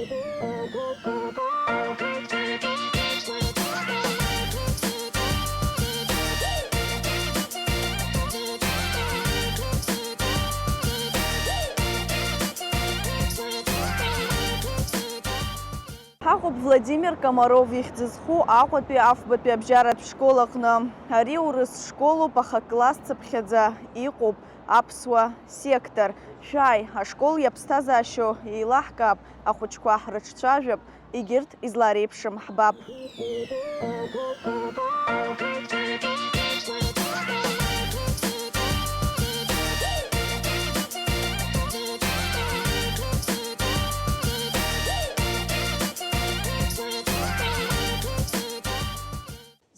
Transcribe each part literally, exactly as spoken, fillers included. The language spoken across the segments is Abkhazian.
Ҳаҟоуп Владимир Комаров ихьӡ зху Аҟәатәи афбатәи абжьаратә школ аҟны. Ари урыс школуп, аха класс цыԥхьаӡа иҟоуп аԥсуа сектор. Шәааи, ашкол иаԥсҭазаашьоу еилаҳкаап, ахәыҷқәа ҳрыҿцәажәап, егьырҭ излареиԥшым ҳбап.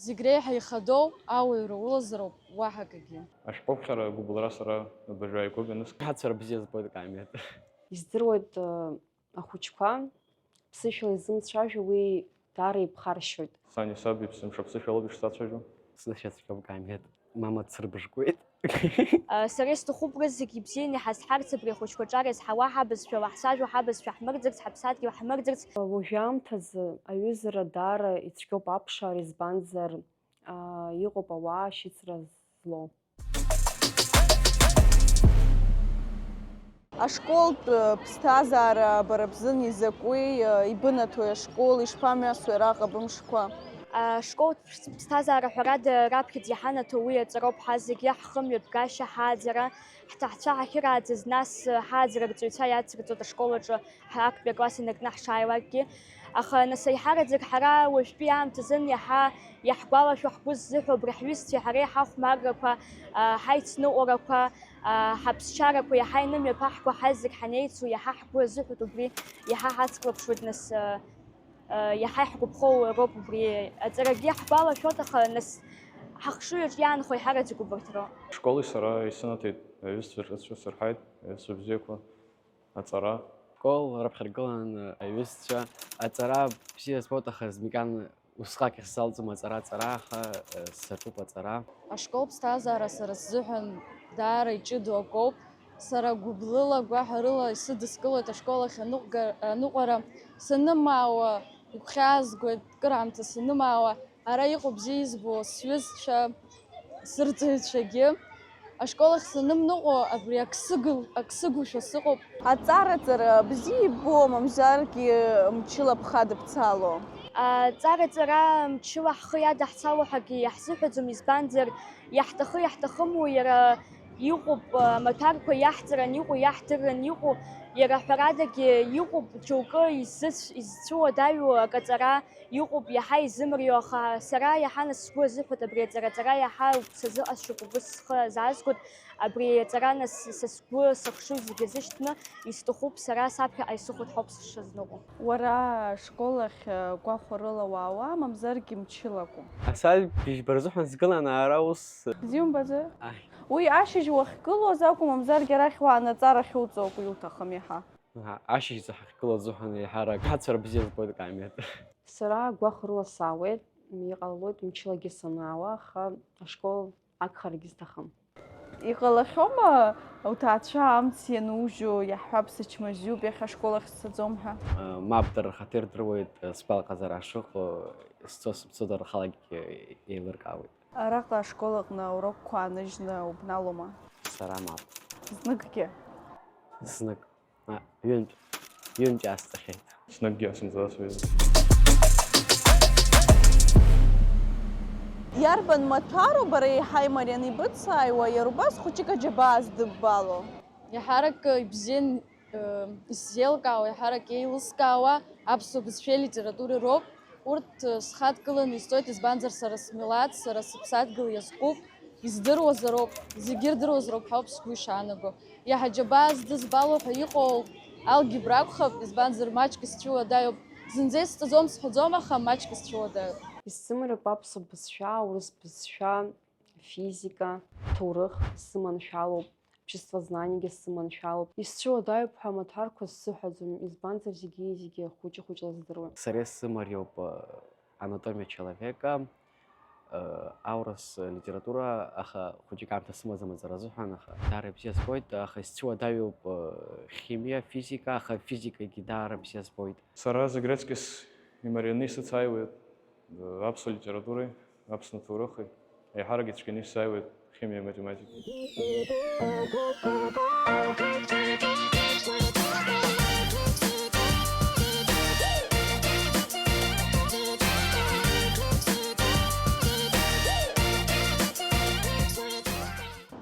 Зегь реиҳа ихадоу ауаҩра улазароуп, уаҳа акгьы. Ашәҟәыԥхьара агәыбылра сара абыржәы ааигәоуп ианыск. Ҳацәара бзиа збоит, Камиат. Издыруеит, э, ахәыҷқәа ԥсышәала изымцәажәо, уи даара иԥхаршьоит. Сани саби ԥсымшаԥсышәалоуп ишсацәажәо. Сзышьацәгьоуп, Камиат. Мама дсырбыжкуеит. Сара исҭахуп рызегь ибзианы иҳазҳарц, абри ахәыҷқәа аҿар иазҳауа ҳабызшәала, ҳцәажәо ҳабызшәа ҳмырӡырц, ҳаԥсадгьыл ҳмырӡырц. Уажәы аамҭазы аҩызара даара ицәгьоуп аԥшаар, избанзар, аа, иҟоуп ауаа ашьыцра злоу. Ашколтә ԥсҭазаара бара бзын изакәи, ибынаҭои ашкол, ишԥамҩасуеи араҟа бымшқәа? Ашколтә ԥсҭазаара ҳәарада раԥхьаӡа иҳанаҭо уи аҵароуп, ҳа зегьы ҳхымҩаԥгашьа, ҳааӡара, ҳҭаацәа ҳахьырааӡаз, нас ҳааӡара арҵаҩцәа иацырҵоит ашкол аҿы актәи акласс инаркны ҳшааилакгьы. Аха нас аиҳараӡак ҳара уажәтәи аамҭазын иаҳа иаҳгәалашәо, ҳгәы ззыҳәо абри ҳҩызцәеи ҳареи ҳахәмаррақәа, ҳаицныҟәарақәа, ҳаԥсшьарақәа иаҳа инымҩаԥаҳго, ҳазегь ҳанеицу иаҳа ҳгәы азыҳәоит, убри иаҳа ҳацклаԥшуеит, нас, иаҳа иаҳгәаԥхо роуп убри. Аҵарагьы ҳгәалашәоит, аха нас ҳахшыҩ аҿы иаанхо аиҳараӡак убарҭ роуп. Ашколи сара исынаҭеит аҩызцәа ҿыцәа сырҳаит, аҩызцәа бзиақәа, аҵара. Ашкол раԥхьаргыланы аҩызцәа аҵара бзиа збоит, аха зынкан Усҟак исзалҵуам аҵара, аҵара, аха саҿуп аҵара. Ашкол ԥсҭазаара сара сзыҳәан даара иҷыдоу акоуп. Сара гәыблыла, гәаҳәарыла исыдыскылоит ашкол ахь аныҟәга-, аныҟәара. Санымаауа, игәхьаазгоит, кыраамҭа санымаауа, ара иҟоу бзиа избо сҩызцәа, сырҵаҩцәагьы. Ашкол ахь санымныҟәо, абри ак сыгу-, ак сыгушәа сыҟоуп. Аҵараҵара бзиа иббо, мамзаргьы мчыла бхадыбцало? Аҵараҵара мчыла ҳхы иадаҳцало ҳәагьы иаҳзыҳәаӡом, избанзар, иаҳҭахы-иаҳҭахыму иара иҟоуп, амаҭәарқәа иаҳҵаран иҟоу, иаҳдырран иҟоу, иара ҳәарадагьы иҟоуп, џьоукы иззыцә-, изцәуадаҩу акаҵара, Иҟоуп иаҳа изымариоу, аха сара иаҳа нас сгәы азыҳәоит абри аҵараҵара, иаҳа сазыҟасшьоуп, убыс схы азаазгоит, абри аҵара нас са сгәы сыхшыҩ зегьы азышьҭны, исҭахуп сара саԥхьаҟа исыхәо ҳауп сшазныҟәо. Уара ашкол ахь гәахәарыла уаауа, мамзаргьы мчылакәу? Асааҭ бжьба рзыҳәан сгылан аара ус. Бзиумбаӡои? Аҳ. Уи ашьыжь уахьгылоз акәым, мамзаргьы арахь уааны аҵара ахьуҵо акәу иуҭахым иаҳа? Аҳа, ашьыжь ҳахьгылоу азыҳәан еиҳарак ҳацәара бзиа збоит, Камиат. Сара гәахәарыла саауеит, иҟалалоит мчылагьы санаауа, аха ашкол агхарагьы сҭахым. Иҟалахьоума уҭаацәа амц ианужьу, иаҳҳәап, сычмазаҩуп, иахьа ашкол ахь сцаӡом ҳәа? Мап, дара рхаҭа ирдыруеит, сгәалаҟазаара шыҟоу, сцо-сымцо дара рхалагьы еилыркаауеит. Араҟа ашкол аҟны аурокқәа ааныжьны убналома? Сара мап. Зныкгьы? Знык. А, ҩынтә, ҩынтә иаасҵахьеит. Снаггьы асымҵаӡац уи азы. Иарбан маҭәару бара еиҳа имарианы ибыцааиуа, иара убас хәыҷык аџьабаа здыббало? Еиҳарак ибзиан, э, исзеилкаауа, еиҳарак еилыскаауа аԥсуа бызшәеи алитературеи роуп. Урҭ, э, схадкыланы исҵоит, избанзар, сара смилаҭ, сара сыԥсадгьыл иазкуп, издыруазароуп, зегьы ирдыруазароуп ҳәа ауп сгәы ишаанаго. Иаҳа џьабаа здызбало ҳәа иҟоу алгебра акәхап, избанзар, маҷк исцәыуадаҩуп. Зынӡа исҵаӡом сҳәаӡом, аха маҷк исцәыуадаҩуп. Исзымариоуп аԥсуа бызшәа, аурыс бызшәа, физика, ҭоурых сзыманшәалоуп. Обществознаниагьы сзыманшәалоуп. Исцәыуадаҩуп ҳәа амаҭәарқәа сзыҳәаӡом, избанзар, зегьы-зегьы хәыҷы-хәыҷла здыруеит. Сара исзымариоуп анатомия человека, Аурыс литература, аха хәыҷык аамҭа сымаӡам аҵара азыҳәан, аха даара ибзиа збоит, аха исцәыуадаҩуп химиа, физика, аха физикагьы даара бзиа збоит. Сара зегь раҵкыс имарианы исыцааиуеит аԥсуа литературеи, Аԥсны аҭоурыхи, еиҳарак ицәгьаны исзааиуеит химиеи математикеи.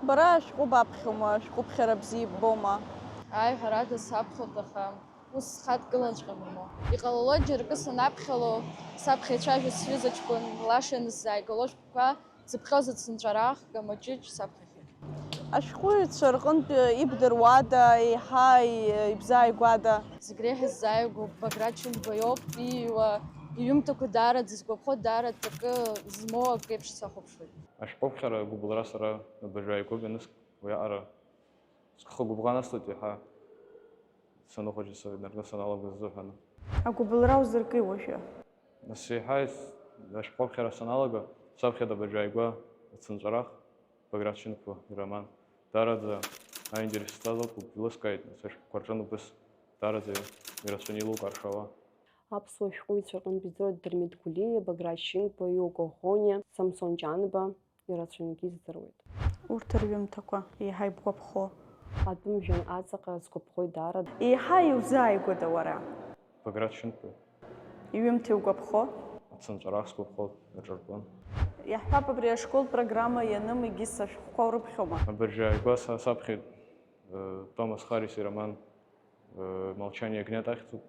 Бара ашәҟәы баԥхьома, ашәҟәыԥхьара бзиа иббома? Ааи, ҳәарада, саԥхьоит, аха ус схаҭгылаҵәҟьам умоу. Иҟалалоит џьаракы санаԥхьало, саԥхьа ицәажәо сҩыза ҷкәын лаша ианысзааигало ашәҟәқәа, дзыԥхьоз ацынҵәарах, Гамаҷыҷ саԥхьахьеит. Ашәҟәыҩҩцәа рҟынтә ибдыруада, еиҳа ибзааигәада? Зегь реиҳа исзааигәоуп Баграт Шьынқәба иоуп, ииҩуа иҩымҭақәа даараӡа исгәаԥхо, даараӡа акы змоу акы еиԥш сахәаԥшуеит. Ашәҟәыԥхьара агәыбылра сара абыржәы ааигәоуп ианыск, уиаҟара схы гәыбӷан асҭоит еиҳа саныхәыҷы, са инаркны саналагоз азыҳәан. Агәыбылра узырки уажәы? Нас еиҳа ис-, ашәҟәыԥхьара саналага, саԥхьа дабаџьааигәа ацынҵәарах, Баграт Шьынқәба ироман. Даараӡа аинтерес сҵазоуп, илыскааит, нас ашәҟәқәа рҿы убыс даараӡа ирацәаны илукаршауа. Аԥсуа шәҟәыҩҩцәа рҟынтә издыруеит Дырмит Гәлиа, Баграт Шьынқәба, Иуго Ӷониа, Самсон Ҷанба. Ирацәаҩнгьы издыруеит. Урҭ рҩымҭақәа еиҳа ибгәаԥхо. Атәым жәҩан аҵаҟа сгәаԥхоит даара. Еиҳа иузааигәада уара? Баграт Шьынқәба. Иҩымҭа иугәаԥхо? Ацынҵәарах сгәаԥхоит, аҿырпын. Иаҳҳәап, абри ашкол программа ианым, егьыс ашәҟәқәа урыԥхьома? Абыржәы ааигәа са саԥхьеит, э, Томас Харриси ироман, э, Молчание ягнят ахьӡуп.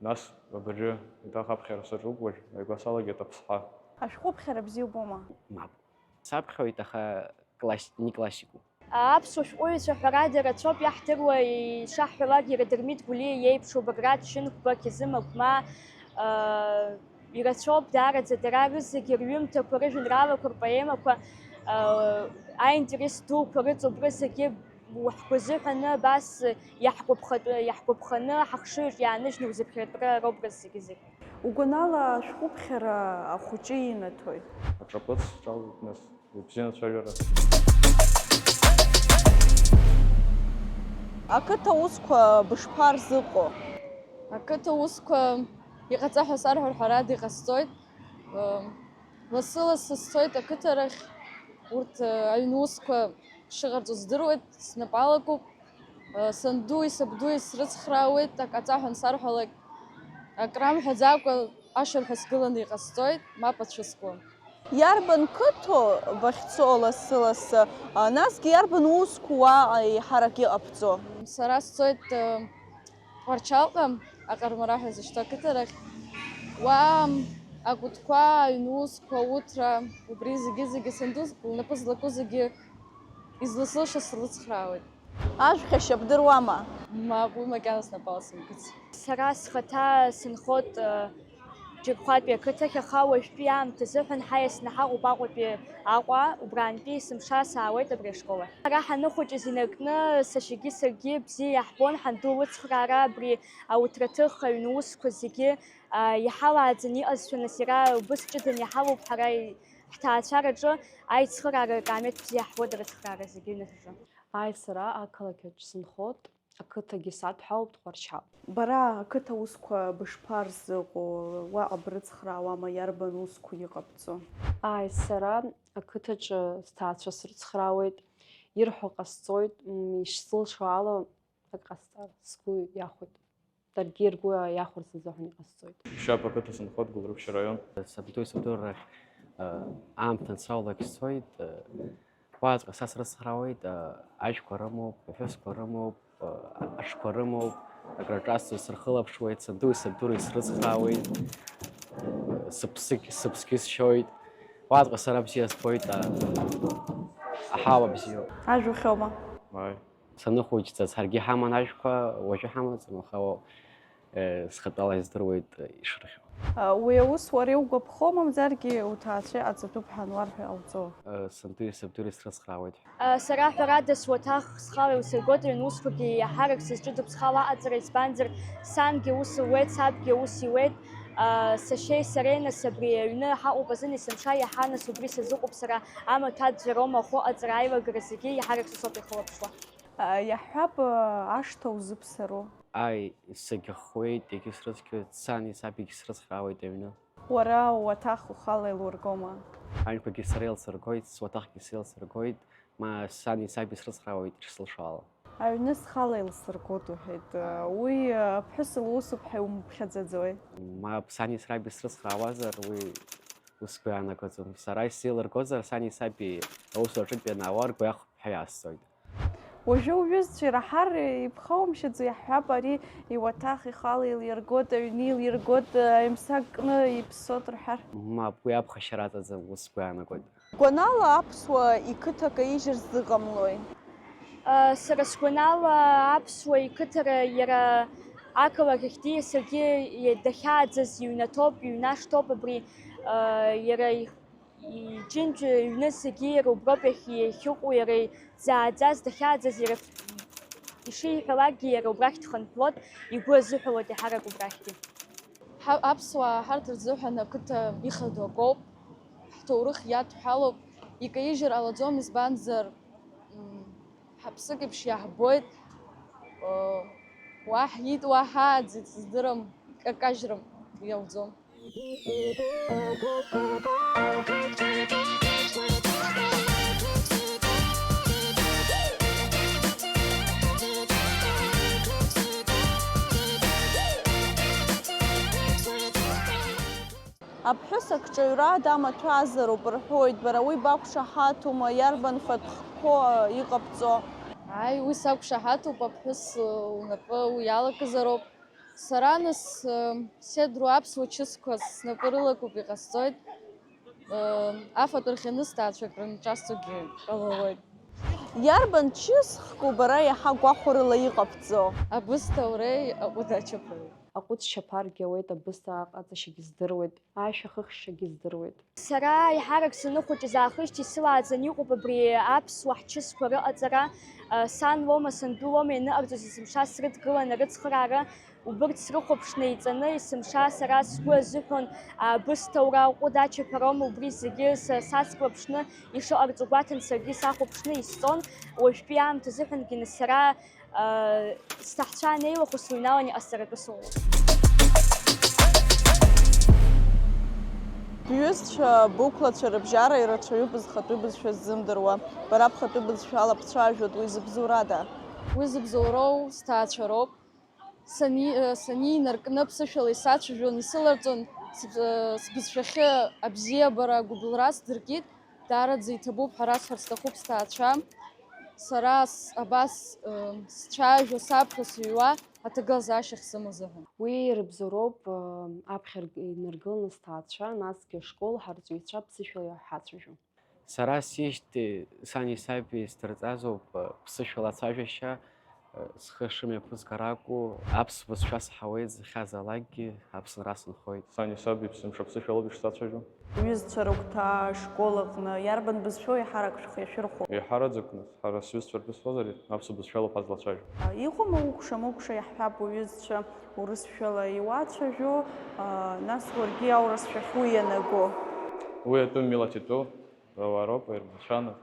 Нас абыржәы еиҭах аԥхьара саҿуп уажә, ааигәа салагеит Аԥсҳа. Ашәҟәыԥхьара бзиа убома? Мап. Саԥхьоит, аха класс-, не классикуп. Аԥсуа шәҟәыҩҩцәа ҳәарада рацәоуп, иаҳдыруа ишаҳҳәалак, иара Дырмит Гәлиа иеиԥшу, Баграт Шьынқәба, Кьазым Агәмаа, аа, ирацәоуп даараӡа, дара рызегьы рҩымҭақәа, рыжәеинраалақәа, рпоемақәа, аа, аинтерес дуқәа рыҵоуп, рызегьы ҳгәы азыҳәаны абас иаҳгәаԥхатәы, иаҳгәаԥханы ҳахшыҩаҿ иааныжьны узыԥхьатәра роуп рызегьы-зегьы. Угәанала ашәҟәыԥхьара ахәыҷы инаҭои? Аҿаԥыц ҿалоит, нас, ибзиан ацәажәара. Ақыҭа усқәа бышԥарзыҟоу? Ақыҭа усқәа иҟаҵа ҳәа сарҳәар, ҳәарада, иҟасҵоит. Лассы-лассы сцоит ақыҭарахь, урҭ, аҩн усқәа шыҟарҵо здыруеит, снапы алакуп. Сандуи сабдуи срыцхраауеит, ак ҟаҵа ҳәа ансарҳәалак, акрамҳәаӡакәа ашырҳәа сгыланы иҟасҵоит, мап ацәыскуам. Иарбан қыҭоу бахьцо лассы-лассы, насгьы иарбан усқәа уа еиҳарак иҟабҵо? Сара сцоит, Тҟәарчалҟа, Аҟармараҳәа изышьҭоу ақыҭарахь, уа акәытқәа, аҩнусқәа, ауҭра, убри зегьы-зегьы санду лнапы злаку зегьы изласылшо срыцхраауеит. Ажәхьашьа бдыруама? Мап, уи макьана снапала сымкыц. Сара схаҭа сынхоит, э, Џьырхәатәи ақыҭахь, аха уажәтәи аамҭазыҳәан ҳаиасны ҳаҟоуп Аҟәатәи Аҟәа, убраантәи есымша саауеит абри ашкол ахь. Ҳара ҳаныхәыҷыз инаркны сашьагьы саргьы бзиа иаҳбон ҳанду лыцхраара, абри ауҭраҭых, аҩны усқәа зегьы, а, иҳалааӡаны иҟазшәа, нас иара убыс ҷыданы иҳалоуп ҳара ҳҭаацәараҿы аицхыраара, акаамеҭ бзиа иаҳбоит арыцхраара зегьы аҩнаҭаҿы. Ааи, сара ақалақь аҿы сынхоит. Ақыҭагьы садҳәалоуп, Тҟәарчал. Бара ақыҭа усқәа бышԥарзыҟоу, уаҟа брыцхраауама, иарбан усқәа иҟабҵо? Ааи, сара ақыҭаҿы сҭаацәа срыцхраауеит, ирҳәо ҟасҵоит, м, ишсылшо ала ак ҟасҵар сгәы иахәоит. Даргьы ргәы иахәарц азыҳәан иҟасҵоит. Шьап ақыҭа сынхоит, Гәылрыԥшь араион. Сабду исабду рахь, э, аамҭа анцәа улак сцоит, э, Уаҵәҟьа са срыцхраауеит, а, ажәқәа рымоуп, аҳәысқәа рымоуп, а, аҽқәа рымоуп, акраҿасҵоит, сырхылаԥшуеит, сабдуи сабдуи срыцхраауеит, сыԥсгь-, сыԥсгьы сшьоит, уаҵәҟьа сара бзиа збоит, а, аҳауа бзиоуп. Ажә ухьоума? Ааи. Саныхәыҷӡац ҳаргьы ҳаман ажәқәа, уажәы ҳамаӡам, аха, Схатәала издыруеит ишырхьуа. Уи аус уара иугәаԥхо, мамзаргьы уҭаацәа иҟаҵатәуп ҳәа ануарҳәа иҟауҵо? Сабдуи сабдуи срыцхраауеит. Сара ҳәарада суаҭах схала иусыргоит, аҩн усқәагьы иаҳарак сызҿыдоуп схала аҟаҵара, избанзар, сангьы ус луеит, сабгьы ус иуеит. Сашьеи сареи нас абри аҩны ҳаҟоуп азын есымша, иаҳа нас убри сазыҟоуп сара, амаҭәа аӡәӡәароума, ахәы аҟаҵара, аилагара зегьы иаҳарак са соуп иахылаԥшуа. Иаҳҳәап, ашҭа узыԥсару? Ааи, сагьыхуеит, егьысрыцқьоит, сани саби егьсрыцхраауеит аҩны. Уара уаҭах ухала илургома? Аҩнқәагьы сара илсыргоит, суаҭахгьы сара илсыргоит, ма сани саби срыцхраауеит ишсылшо ала. Аҩны схала илсыргоит уҳәеит. Уи аԥҳәыс лусуп ҳәа иумыԥхьаӡаӡои? Мап, сани саби срыцхраауазар, уи ус сгәы иаанагаӡом. Сара исзеилыргозар, сани саби аусураҿынтә ианаауа ргәы иахәап ҳәа иаасҵоит. Уажәы уҩызцәа ираҳар иԥхоумшьаӡо, иаҳҳәап, ари иуаҭах ихала илиргоит, аҩны илиргоит, аимсак кны иԥссоит рҳәар. Мап, уи аԥхашьара аҵаӡам, ус сгәы иаанагоит. Гәанала аԥсуа иқыҭа каижьыр зыҟамлои? Сара сгәанала, аԥсуа иқыҭара иара ақалақь ахь диасыргьы дахьааӡаз иҩнаҭоуп, иҩнашҭоуп абри, иара Иџьынџь иҩны зегьы иара уброуп иахь-, иахьыҟоу, иара изааӡаз, дахьааӡаз, иара ишиҳәалакгьы иара убрахь дхынҳәлоит, игәы азыҳәалоит еиҳарак убрахьгьы. Ҳа-, аԥсуаа ҳарҭ рзыҳәан ақыҭа ихадоу акоуп, ҳҭоурых иадҳәалоуп, икаижьыр ҟалаӡом, избанзар, м, ҳаԥсык еиԥш иаҳбоит, о, уа ҳиит, уа ҳааӡеит, сыздырам, какажьрам иауӡом. Аԥҳәыс акҿаҩра дамаҭәазароуп рҳәоит, бара уи бақәшаҳаҭума, иарбан фатә хкқәоу иҟабҵо? Ааи, уи сақәшаҳаҭуп, аԥҳәыс лнапы уи иалакызароуп. Сара, нас, э, сеидру аԥсуа чысқәа снапы рылакуп, иҟасҵоит. Э, афатә рхианы сҭаацәак рынҿасҵогьы ҟалалоит. Иарбан чысхку бара иаҳа гәахәарыла иҟабҵо? Абысҭа ауреи аҟәыд ачаԥареи. Аҟәыд чаԥаргьы ауеит, абысҭа аҟаҵашьагьы здыруеит, ашәа хыхьшагьы здыруеит. Сара аиҳарак саныхәыҷыз аахижьҭеи сылааӡаны иҟоуп абри аԥсуа ҳчысқәа рыҟаҵара. Сан лоума, санду лоума ианыҟарҵоз есымша срыдгыланы рыцхыраара, убырҭ срыхәаԥшны иҵаны, есымша сара сгәы азыҳәон, абысҭа аура, аҟәыд ачаԥароума, убри зегьы са сацклаԥшны ишыҟарҵо гәаҭан, саргьы сахәаԥшны исҵон. Уажәтәи аамҭа азыҳәангьы нас сара Сҭаҳцәа анеилахәу сыҩналан иҟасҵаратәы сыҟоуп. Бҩызцәа, бықәлацәа рыбжьара ирацәаҩуп зхатәы бызшәа ззымдыруа. Бара бхатәы бызшәала бцәажәоит, уи зыбзоурада? Уи зыбзоуроу сҭаацәа роуп. Сани-, санинаркны ԥсышәала исацәажәон, исыларҵон, сыб-, сбызшәахьы абзиабара, агәыбылра сдыркит. Даараӡа иҭабуп ҳәа расҳәар сҭахуп сҭаацәа. Сара с-, абас, ы, сцәажәо, саԥхьо, сыҩуа аҭагылазаашьа ахьсымоу азыҳәан. Уи ирыбзоуроуп, ы, аԥхьа рг-, инаргыланы сҭаацәа, насгьы ашкол ҳарҵаҩцәа ԥсышәала иаҳацәажәо. Сара сижьҭеи сани саби сдырҵазоуп, ы, ԥсышәала ацәажәашьа, Схы шымҩаԥысгар акәу, аԥсуа бызшәа саҳауеит, зхьаазалакгьы Аԥсынра сынхоит. Сани саби ԥсымшаԥсышәалоуп ишсацәажәо. Уҩызцәа рыгәҭа ашкол аҟны иарбан бызшәоу еиҳарак шәхы иашәырхәо? Еиҳараӡак, нас, ҳара сҩызцәа ртәы сҳәозар, аԥсуа бызшәалоуп ҳазлацәажәо. Иҟоума укәша-мыкәша, иаҳҳәап, уҩызцәа урысшәала иуацәажәо, нас уаргьы аурысшәахь уианаго? Уи атәым милаҭ итәу ауаа роуп, аерманцәа, нас.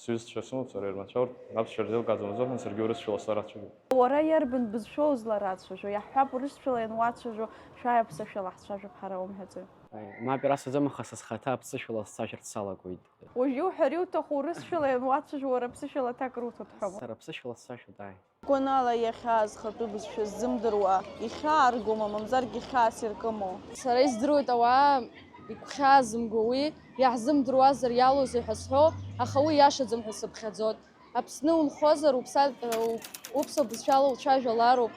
Сҩызцәа сымоуп сара, ирмацәа урҭ аԥсшәа рзеилкааӡом азыҳәан, саргьы урысшәала сларацәажәоит. Уара иарбан бызшәоу зларацәажәо? Иаҳҳәап, урысшәала иануацәажәо, шәааи аԥсышәала ҳцәажәап ҳара, умҳәаӡои? Аи, мап, иара саӡом, аха са схаҭа аԥсышәала сцәажәарц салагоит. Уажә иуҳәар иуҭаху, урысшәала иануацәажәо, уара аԥсышәала аҭак руҭоит ҳәоума? Сара аԥсышәала сцәажәоит, ааи. Гәанала, иахьа зхатәы бызшәа ззымдыруа ихьаа аргома, мамзаргьы хьаас иркымо? Сара издыруеит ауаа игәхьаазымго уи, иаҳзымдыруазар иалоузеи ҳәа сҳәо, аха уи иашаӡам ҳәа сыԥхьаӡоит. Аԥсны унхозар, уԥса-, уԥсуа бызшәала уцәажәалароуп.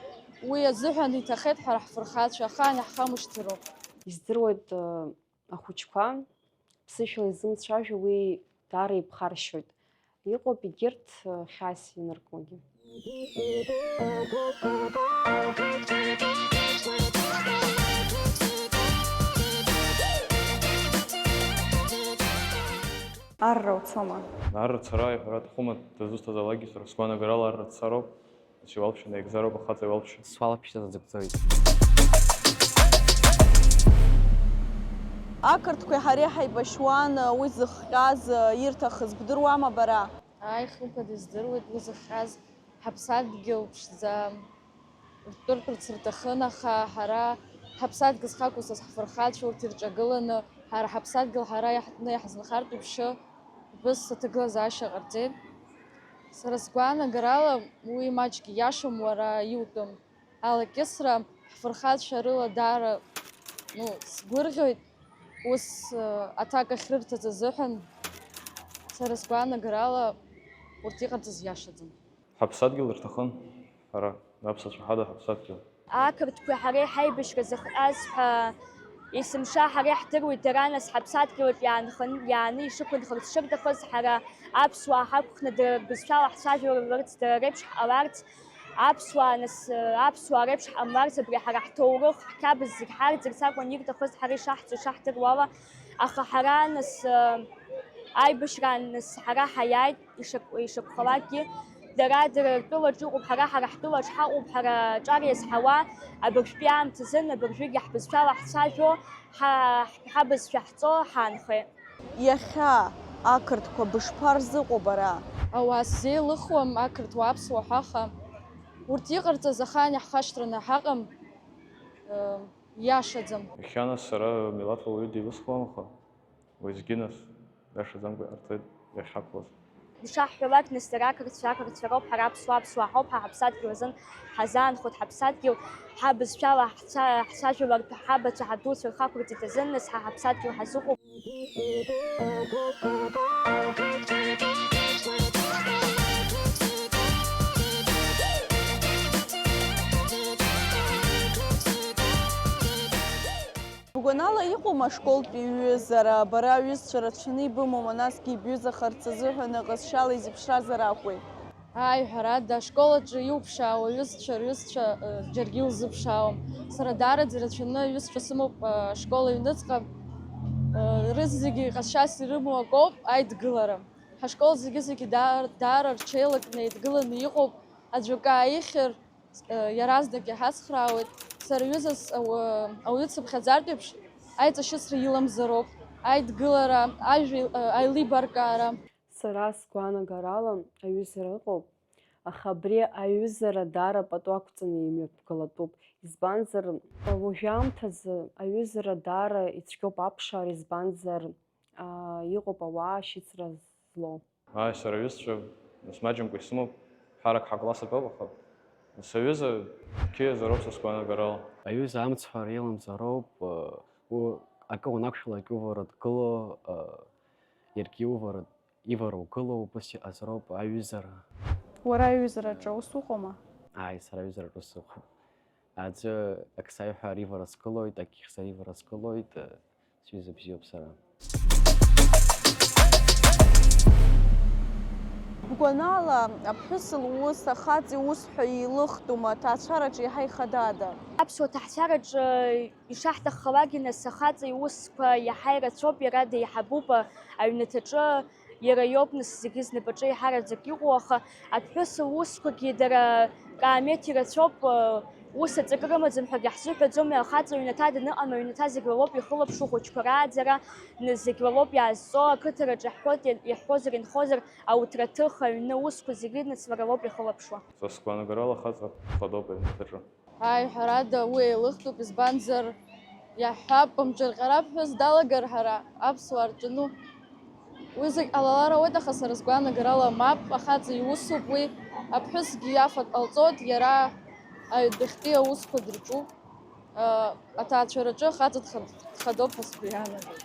Уи азыҳәан иҭахеит ҳара ҳфырхацәа, ахаан иаҳхамышҭыроуп. Издыруеит, ахәыҷқәа ԥсышәала изымцәажәо уи даара иԥхаршьоит. Иҟоуп егьырҭ, хьаас инаркуагьы. Арра уцома? Арра цара иҳәара аҭахума, дызусҭазаалакгьы сара сгәаанагарала арра цароуп. Ача иуалԥшьа наигӡароуп, ахаҵа иуалԥшьа. Суалԥшьа сазыгӡоит. Ақырҭқәеи ҳареи ҳаибашьуан, уи зыхҟьаз, ирҭахыз бдыруама бара? Ааи, хымԥада издыруеит уи зыхҟьаз. Ҳаԥсадгьыл ԥшӡа, ртәыртәырц рҭахын, аха ҳара ҳаԥсадгьыл зхақәиҭыз ҳфырхацәа урҭ ирҿагыланы, ҳара ҳаԥсадгьыл ҳара иаҳтәны иаҳзынхартә еиԥш, ԥҳәыс аҭагылазаашьа ҟарҵеит. Сара сгәаанагарала, уи маҷк ииашам уара иутәым алакьысра, ҳфырхацәа рыла даара, ну, сгәырӷьоит, ус, э, аҭак ахьрырҭаз азыҳәан, сара сгәаанагарала, урҭ иҟарҵаз иашаӡам. Ҳаԥсадгьыл рҭахын, ҳара, аԥсацәа ҳада ҳаԥсадгьыл. Ақырҭқәеи ҳареи ҳаибашьра зыхҟьаз ҳәа есымша ҳара иаҳдыруеит, дара нас ҳаԥсадгьылаҿ иаанханы, иааны ишықәынхарц шырҭахыз, ҳара аԥсуаа ҳақәхны дара рбызшәала ҳцәажәаларц, дара реиԥш ҳҟаларц, аԥсуаа нас, аԥсуаа реиԥш ҳҟамларц, абри ҳара ҳҭоурых, ҳқьабз зегь ҳарӡырц акәын ирҭахыз, ҳара ишаҳҵо, ишаҳдыруа ала, аха ҳара нас, аибашьраан нас ҳара ҳаиааит. Ишак-, ишакәхалакгьы, дара, дара ртәылаҿ иҟоуп, ҳара, ҳара ҳтәылаҿ ҳаҟоуп, ҳара аҿар иазҳауа, абыржәтәи аамҭазын, абыржәгьы ҳбызшәала ҳцәажәо, ҳа-, ҳабызшәа ҳҵо ҳаанхеит. Иахьа ақырҭқәа бышԥарзыҟоу бара? Ауаа сзеилыхуам, ақырҭуа, аԥсуа ҳәа, аха урҭ иҟарҵаз ахаан иаҳхашҭраны ҳаҟам, ыы, иашаӡам. Иахьа нас сара милаҭ уаҩы дилысхуам, аха Уеизгьы, нас, иашаӡамкәа иҟарҵеит иахьҳақәлаз. Ишаҳҳәалак, нас, дара ақырҭцәа, ақырҭцәа роуп, ҳара аԥсуаа, аԥсуаа ҳауп, ҳа ҳаԥсадгьыл азын ҳазаанхоит, ҳаԥсадгьыл, ҳабызшәала ҳца-, ҳцәажәалартә ҳабацәа, ҳадуцәа рхы ақәырҵеит азын, нас, ҳа ҳаԥсадгьыл ҳазыҟоуп. Бгәанала иҟоума ашколтәи ҩызара? Бара аҩызцәа рацәаны ибымоума, насгьы ибҩызахарц азыҳәан ҟазшьала изыԥшразар акәхеит? Ааи, ҳәарада, ашкол аҿы иуԥшаауа аҩызцәа, рҩызцәа, э, џьаргьы иузыԥшаауам. Сара даараӡа ирацәаны аҩызцәа сымоуп, э, ашкол аҩныҵҟа, э, рызегьы ҟазшьас ирымоу акоуп аидгылара. Ҳашкол зегьы-зегьы даар-, даара рҽеилакны еидгыланы иҟоуп, аӡәы акы ааихьыр, Иаразнак иҳацхраауеит, сара ҩызас ауаҩы дсыԥхьаӡартә еиԥш, аиҵашьыцра иламзароуп, аидгылара, ажәа аилибаркаара. Сара сгәаанагарала, аҩызара ыҟоуп, аха абри аҩызара даара пату ақәҵаны имҩаԥгалатәуп, избанзар, уажәы аамҭазы аҩызара даара ицәгьоуп аԥшаара, избанзар, аа, иҟоуп ауаа ашьыцра злоу. Ааи, сара аҩызцәа, нас, маҷымкәа исымоуп, ҳарак ҳакласс атәоуп, аха, нас, аҩыза қьиазароуп са сгәаанагарала. Аҩыза амцҳәара иламзароуп, у-, акы унақәшәалак иувара дгыло, иаргьы иувара, ивара угыло, убас иҟазароуп аҩызара. Уара аҩызараҿы аус уҟоума? Ааи, сара аҩызараҿы ус ыҟоуп. Аӡәы ак саиҳәар ивара сгылоит, ак ихьзар ивара сгылоит, сҩыза бзиоуп сара. Бгәанала, аԥҳәыс лус ахаҵа иус ҳәа еилыхтәума, аҭаацәараҿы еиҳа ихадада? Аԥсуа ҭаацәараҿы ишаҳҭаххалакгьы, нас, ахаҵа иусқәа иаҳа ирацәоуп, иара деиҳабуп аҩнаҭаҿы. Иара иоуп, нас, зегьы знапаҿы еиҳараӡак иҟоу, аха аԥҳәыс лусқәагьы дара каамеҭ ирацәоуп, ус аҵакы рымаӡам ҳәагьы ҳзыҳәаӡом, ахаҵа ҩнаҭа даныҟам, аҩнаҭа зегь лалоуп ихылаԥшу, хәыҷқәа рааӡара, нас, зегь лалоуп иаазҵо, ақыҭараҿы иаҳҳәоит, иаҳҳәозар инхозар, ауҭраҭых, аҩны, аусқәа зегьы, нас, лара лоуп ихылаԥшуа. Са сгәаанагарала, ахаҵа хадоуп аҩнаҭаҿы. Ааи, ҳәарада, уи еилыхтәуп, избанзар, иаҳҳәап, амҿырҟьара аԥҳәыс далагар ҳара, аԥсуаа рҿы, ну, уи зегь ҟалалар ауеит, аха сара сгәаанагарала мап, ахаҵа иусуп уи, аԥҳәысгьы афатә ҟалҵоит, иара аҩадахьтәи аусқәа дырҿуп, а, аҭаацәараҿы ахаҵа дха-, дхадоуп ҳәа сгәы иаанагоит.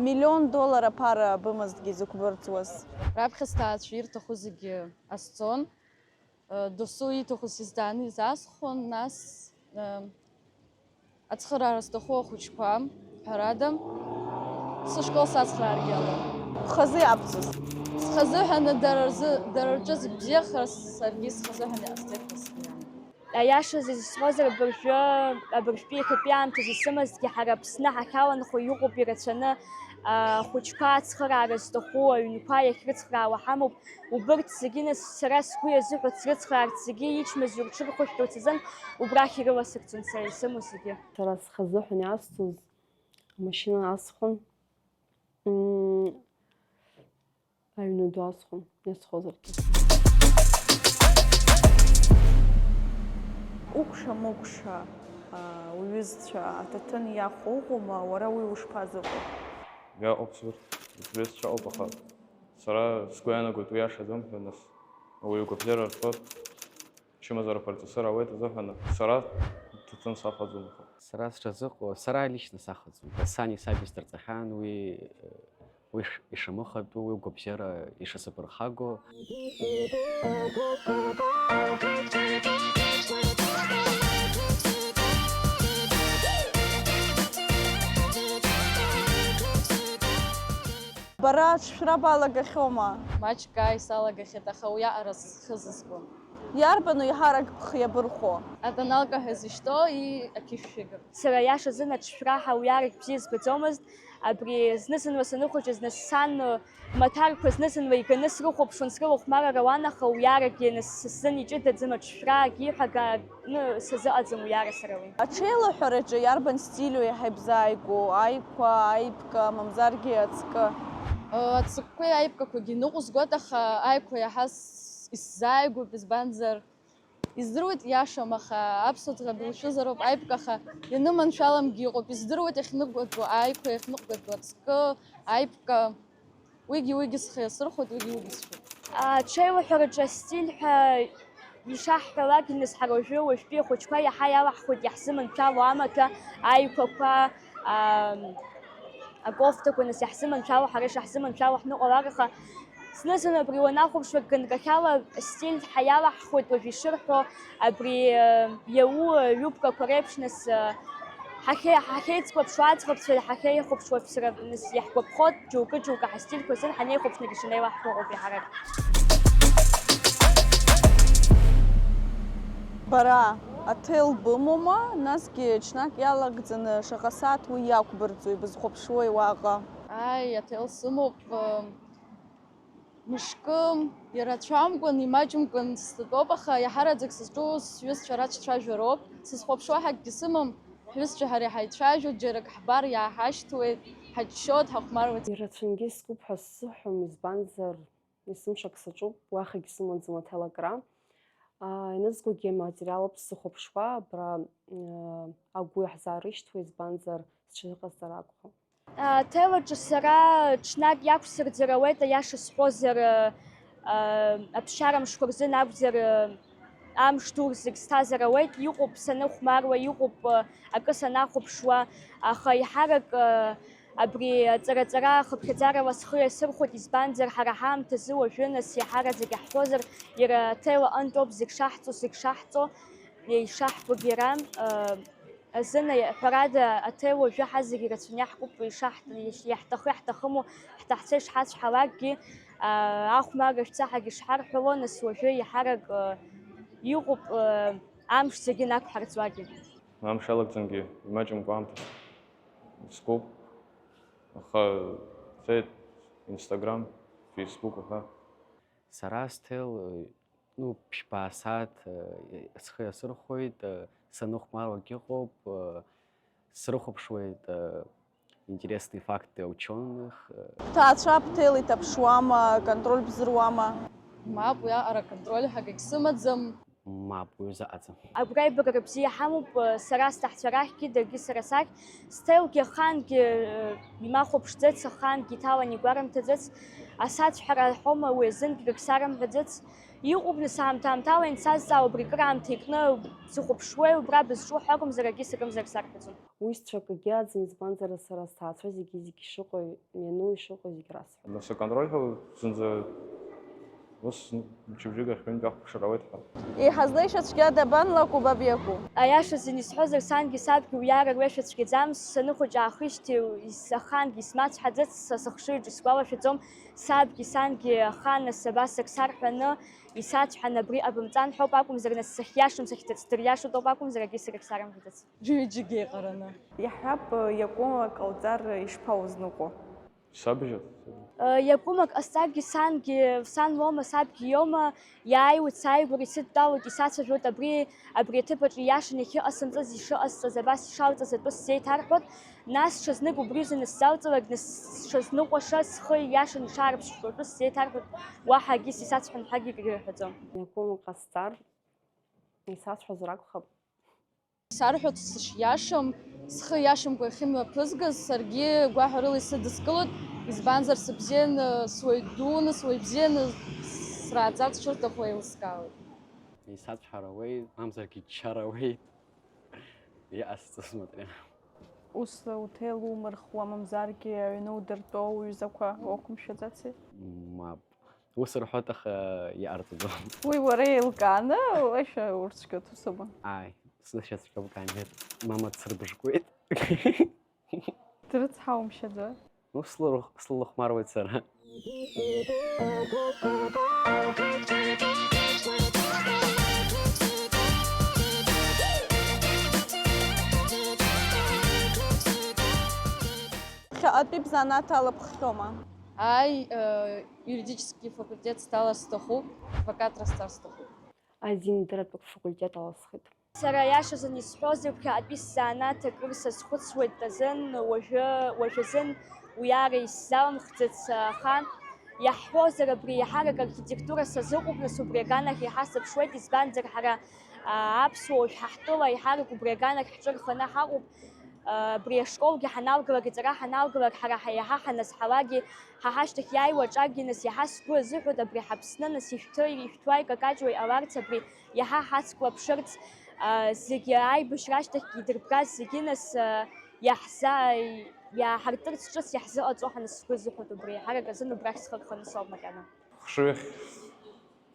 Миллион доллар аԥара бымазҭгьы изықәбырҵуаз? Раԥхьа сҭаацәа ирҭаху зегьы ҟасҵон. Досу ииҭаху сизҵааны изасҳәон, нас, Ацхыраара сҭаху ахәыҷқәа, ҳәарада, сышкол сацхрааргьы ала. Бхазы иабҵоз? Схазыҳәаны дара рзы, дара рҿы зегь бзиахар, саргьы схазыҳәаны иҟасҵеит ҳәа сгәы иаанагоит. Аиашазы исҳәозар, абыржәы, абыржәтәи иахьатәи аамҭазы исымазҭгьы ҳара Аԥсны ҳахьаланхо иҟоуп ирацәаны, Ахәыҷқәа ацхыраара зҭаху аҩнқәа иахьрыцхраауа ҳамоуп. Убырҭ зегьы, нас, сара сгәы иазыҳәоит срыцхраарц, зегьы ичмазаҩу рҽырхәышәтәырц азын убрахь ирыласырц, са исымоу зегьы. Сара схазыҳәан иасҭоз амашьына асхын, м, аҩны ду асхын, иасхозаргьы. Укәша-мыкәша, а, уҩызцәа аҭаҭын иахәо уҟоума, уара уи ушԥазыҟоу? Иаҟоуп, сурҭ, сҩызцәа ыҟоуп, аха сара сгәы иаанагоит уи иашаӡам ҳәа, нас, ауаҩы игәабзиара рфо, чымазарақәа рҵысыр ауеит азыҳәан, сара ҭаҭын сахаӡом, аха. Сара сҽазыҟоу, сара лично сахаӡом. Сани саби сдырҵахьан уи, уи ш-, ишамыхатәу, уи гәабзиара ишасыԥырхаго. Бара аҿшәра балагахьоума? Маҷк ааи салагахьеит, аха уиаҟара схы зызгом. Иарбану еиҳарак бхы иабырхәо? Атоналка ҳәа зышьҭоу и-, ақьышә шәыга. Сара иашазын аҿшәра ҳәа уиарак бзиа збаӡомызт. Абри зны-зынла саныхәыҷыз, нас сан, э, маҭәарқәа зны-зынла иганы срыхәаԥшуан, срылахәмарыр ауан, аха уиарак ианыс-, сзын иҷыдаӡам аҿшәра, акы иҳәага-, ны сазыҟаӡам уиара сара уи. Аҽеилаҳәараҿы иарбан стилу еиҳа ибзааигәоу, аиқәа, аиԥка, мамзаргьы ацкы? Ацкқәеи аиԥкақәагьы ныҟәызгоит, аха аиқәа иаҳа с-, исзааигәоуп, избанзар, издыруеит иашам, аха аԥсуа ӡӷаб илшәызароуп аиԥка, аха ианыманшәаламгьы иҟоуп, издыруеит иахьныҟәгатәу аиқәа, иахьныҟәгатәу ацкы, аиԥка. Уигьы-уигьы схы иасырхәоит, уигьы-уигьы сшәоит. Аҽеилаҳәараҿы астиль ҳәа ишаҳҳәалак, иныс ҳара уажәы, уажәтәи ахәыҷқәа иаҳа иалаҳхуеит иаҳзыманшәало амаҭәа, аиқәақәа, ам, акофтақәа, нас иаҳзыманшәало, ҳара ишаҳзыманшәало ҳныҟәалар, аха зны-зынла абри уанахәаԥшуа, ганкахьала астиль ҳәа иалаҳхуеит уажә ишырҳәо, абри, э, иау, э, ҩыбгақәа реиԥш, нас, э, ҳахье-, ҳахьеицклаԥшуа аӡӷабцәа, ҳахьеихәаԥшуа фсра-, нас иаҳгәаԥхоит, џьоукы-џьоукы ҳастильқәа азын ҳанеихәаԥшлак ишанеилаҳҳәо ыҟоуп иаҳарак. Бара аҭел бымоума, насгьы ҽнак иалагӡаны шаҟа сааҭ уи иақәбырҵои, бызхәаԥшуеи уаҟа? Ааи, аҭел сымоуп, э, Мышкы, ирацәамкәан, имаҷымкәан стәоуп, аха иаҳараӡак сызҿу сҩызцәа рацәцәажәароуп. Сызхәаԥшуа ҳакгьы сымам, ҳҩызцәа ҳара иҳаицәажәоит, џьарак ҳбар иааҳашьҭуеит, ҳаччоит, ҳахәмаруеит. Ирацәангьы искуп ҳәа сзыҳәом, избанзар, есымшак саҿуп, уахагьы сымаӡам аҭел акра. Аа, ианызгогьы аматериалоуп сзыхәаԥшуа, абра, аа, агәы иаҳзаарышьҭуа, избанзар, сҽазыҟасҵар акәхап. Аҭел аҿы сара ҽнак иақәсырӡыр ауеит, аиаша сҳәозар, аԥсшьара мшқәа рзын акәзар, амш ду зегь сҭазар ауеит, иҟоуп саныхәмаруа, иҟоуп акы санахәаԥшуа, аха еиҳарак абри аҵараҵара хыԥхьаӡарала схы иасырхәоит, избанзар, ҳара ҳаамҭазы уажәы, нас, иаҳараӡак иаҳҳәозар, иара аҭел аҟынтәоуп зегь шаҳҵо, зегь шаҳҵо, ишаҳбогь иара. Азын, ҳәарада, аҭел уажәы ҳазегь ирацәаны иаҳкуп, ишаҳҭ-, иаҳҭахы иаҳҭахыму, ҳҭахцәа ишҳацәҳалакгьы, ахәмарра шәца ҳәагьы шҳарҳәало, нас уажәы иаҳарак, э, иҟоуп, э, амш зегьы нақәҳарҵуагьы. Амш алагӡангьы имаҷымкәа аамҭа скуп, аха цеит Instagram, Facebook уҳәа. Сара сҭел, э, Ну, ԥшьба сааҭ, э, схы иасырхәоит, э, саныхәмаруагь ыҟоуп, э, срыхәаԥшуеит, э, интересные факты учёных, э. Бҭаацәа бҭел иҭаԥшуама, контроль бзыруама? Мап, уиаҟара аконтроль ҳәа акгьы сымаӡам. Мап, уи узаҟаҵам. Агәра аибагара бзиа ҳамоуп, э, сара сҭаҳцәа рахьгьы, даргьы сара сахь. Сҭелгьы ахаангьы, э, имахәаԥшӡац, ахаангьы иҭалан игәарымҭаӡац. Асацәҳара ҳәома, уи азынгьы акгьы сарымҳәаӡац. Иҟоуп, нас, аамҭа-аамҭала инсазҵаауа, абри акыр аамҭа икны бзыхәаԥшуеи, убра бызҿу ҳәа акәымзар, акгьы сакымзар сарҳәаӡом. Уи сцәа акгьы аӡам, избанзар, сара сҭаацәа зегьы-зегьы ишыҟоу, иану ишыҟоу зегь расҳәоит. Нас аконтроль ҳәа зынӡа ус мчыбжьык ахь ҩынтә иахәаԥшыр ауеит ҳәа. Еиҳа злеишәа цәгьа дабанлаку, ба биаку? Аиашазын исҳәозар, сангьы сабгьы уиаара руеишәа цәгьаӡам, саныхәыҷаахижьҭеи ис-, ахаангьы исмацҳаӡац, са сыхшыҩ аҿы исгәалашәаӡом, сабгьы сангьы ахаан нас абас ак сарҳәаны, исацҳәан, абри ҟабымҵан ҳәоуп акәымзар, нас сахьиашам, сахьҭыҵ дыриашоуп акәымзар, акгьы сара ак сарымҳәаӡац. Џьҩыџьагьы еиҟараны. Иаҳҳәап, иакәым аҟауҵар ишԥаузныҟәо? Сабжьар. Иакәымак ҟасҵаргьы сангьы, сан лоума, сабгьы иоума, иааиуеит сааигәара, исыдтәалоит, исацәажәоит абри, абри аҭыԥаҿы ииашаны иахьыҟасымҵаз, ишыҟасҵаз, абас ишалҵыз атәы сзеиҭарҳәоит, нас ҽазнык убри рзы исзалҵлак, нас ҽазныҟәаша схы ииашаны ишаарԥшшәо атәы сзеиҭарҳәоит, уаҳа акгьы сисацәҳәом ҳәагьы акгьы рҳәаӡом. Иакәым ҟасҵар, исасҳәазар акәхап. Сарҳәоит сышиашам, схы иашамкәа иахьымҩаԥызгаз, саргьы гәаҳәарыла исыдыскылоит, избанзар сыбзианы, суаҩ дуны, суаҩ бзианы срааӡарц шырҭаху еилыскаауеит. Исацәҳарауеит, мамзаргьы иччарауеит, иҟасҵо смотря. Ус уҭел умырхуа, мамзаргьы аҩны удыртәо уҩызақәа уақәымшәаӡаци? Мап. Ус рҳәоит, аха иҟарҵаӡом. Уи уара еилкааны, уашәа урцәгьоуп, ус аума? Ааи, сзышьацәгьоуп, каамеҭ, мама дсырбыжкуеит. Дрыцҳаумшьаӡои? Ну, слылых-, слылыхәмаруеит сара. Ԥхьаҟатәи бзанааҭ алыԥххьоума? Ааи, э, юридический факультет сҭалар сҭахуп, адвокатра сҭар сҭахуп. Азиндырратә факультет алысхит. Сара аиашазын исҳәозар, ԥхьаҟатәи сзанааҭ акыр сазхәыцуеит азын, уажәы, уажәазын уиаара исзалымхӡац, аха иаҳҳәозар, абри еиҳарак архитектура сазыҟоуп, нас убри аганахь еиҳа сыԥшуеит, избанзар, ҳара, аа, аԥсуа уажә ҳа ҳтәыла еиҳарак убри аганахь ҳҿы рханы ҳаҟоуп. Абри ашколгьы ҳаналгалак, аҵара ҳаналгалак, ҳара ҳа-, иаҳа ҳаназҳалакгьы, ҳа ҳашьҭахь иааиуа аҿакгьы, нас иаҳа сгәы азыҳәоит абри ҳаԥсны, нас ишәҭы-, ишәҭуа икакаҷуа иҟаларц, абри иаҳа ҳацклаԥшырц, а, зегьы аибашьра ашьҭахьгьы идырбгаз зегьы, нас, а, иаҳза-, иааҳартырц ҿыц иаҳзыҟаҵо ҳәа, нас сгәы азыҳәоит убри, еиҳарак азын убрахь схы рханы соуп макьана. Хшыҩ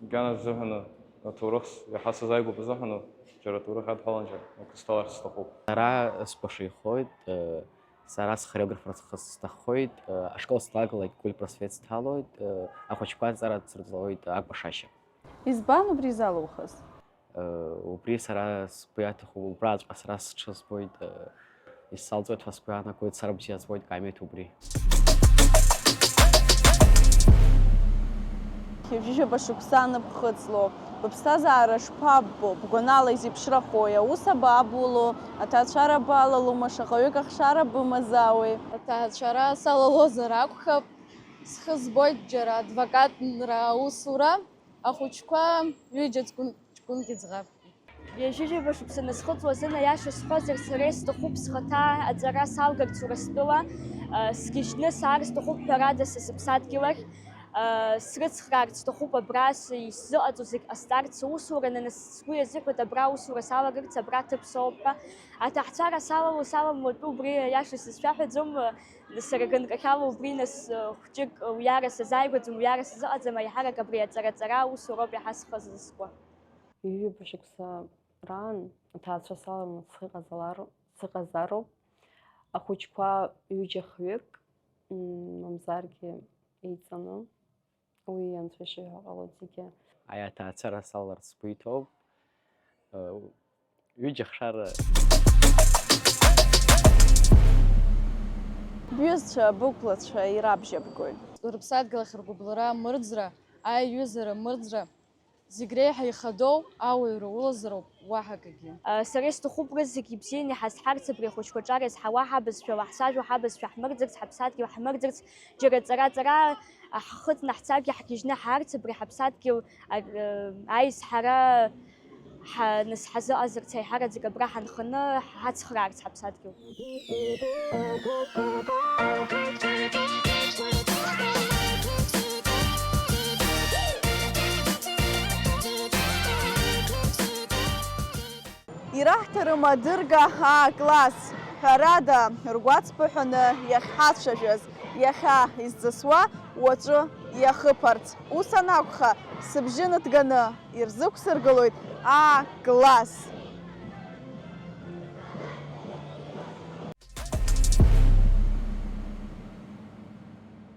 Макьана сзыҳәаны аҭоурых с-, иаҳа сазааигәоуп азыҳәаноуп, џьара аҭоурых иадҳәалан џьара акы сҭаларц сҭахуп. Сара скәаша ихоит, э, сара схореографра схы сҭахоит, э, ашкол слагалак культпросвет сҭалоит, э, ахәыҷқәа аҵара дсырҵалоит акәашашьа. Избан убри залухыз? Э, убри сара сгәы иаҭаху, убраҵәҟьа сара сҽызбоит, э, исзалҵуеит ҳәа сгәы иаанагоит, сара бзиа збоит, каамеҭ убри. Ҩажәижәаба шықәса аныԥхыӡло, быԥсҭазаара шԥаббо, бгәанала изеиԥшрахои, аус абаабуло, аҭаацәара балалома, шаҟаҩык ахшара бымазаауеи? Аҭаацәара салалозар акәхап, схы збоит џьара адвокатра аусура, ахәыҷқәа ҩыџьа ҷкәын-, ҷкәынгьы ӡӷаб. Ҩажәижәаба шықәса анысхыҵуа азын, аиаша сҳәозар, сара исҭахуп схаҭа аҵара салгарц Урыстәыла, сгьежьны саар сҭахуп, ҳәарада, са сыԥсадгьыл ахь, срыцхраарц сҭахуп абра, исзыҟаҵо зегь ҟасҵарц, аусураны, нас сгәы иазыҳәоит абра аусура салагарц, абра ҭыԥ соуп ҳәа. Аҭаацәара салало, саламло атәы убри аиаша сызшәаҳәаӡом, сара ганкахьала убри, нас, хәҷык уиара сазааигәаӡам, уиара сазыҟаӡам, аиҳарак абри аҵара-ҵара аусуроуп иаҳа схы зызкуа. Ҩажәижәаба шықәса раан аҭаацәа салаланы сыҟазалар-, сыҟазароуп. Ахәыҷқәа ҩыџьа-хҩык, м, мамзаргьы еиҵаны, уи Анцәа ишиҳәо ҟалоит зегьы. Аиаҭаацәара салаларц сгәы иҭоуп. Э, ҩыџьа хшара. Бҩызцәа, бықәлацәа ирабжьабгои? Рыԥсадгьыл ахь ргәыбылра мырӡра, аиҩызара мырӡра, зегь реиҳа ихадоу ауаҩра улазароуп, уаҳа акгьы. Сара исҭахуп рызегь ибзианы иҳазҳарц, абри ахәыҷқәа аҿар иазҳауа ҳабызшәала, ҳцәажәо ҳабызшәа ҳмырӡырц, ҳаԥсадгьыл ҳмырӡырц, џьара ҵара-ҵара ҳхыҵны ҳцаргьы ҳгьежьны ҳаарц, абри ҳаԥсадгьыл аизҳара ҳа-, нас ҳазыҟазарц аиҳараӡак абра ҳанханы ҳацхраарц ҳаԥсадгьыл. Ираҳҭарым адырга А-класс, ҳәарада, ргәацԥыҳәаны иахьҳацәажәаз, иахьа изҵысуа уаҵәы иахыԥарц. Ус анакәха, сыбжьы ныҭганы ирзықәсыргылоит А-класс.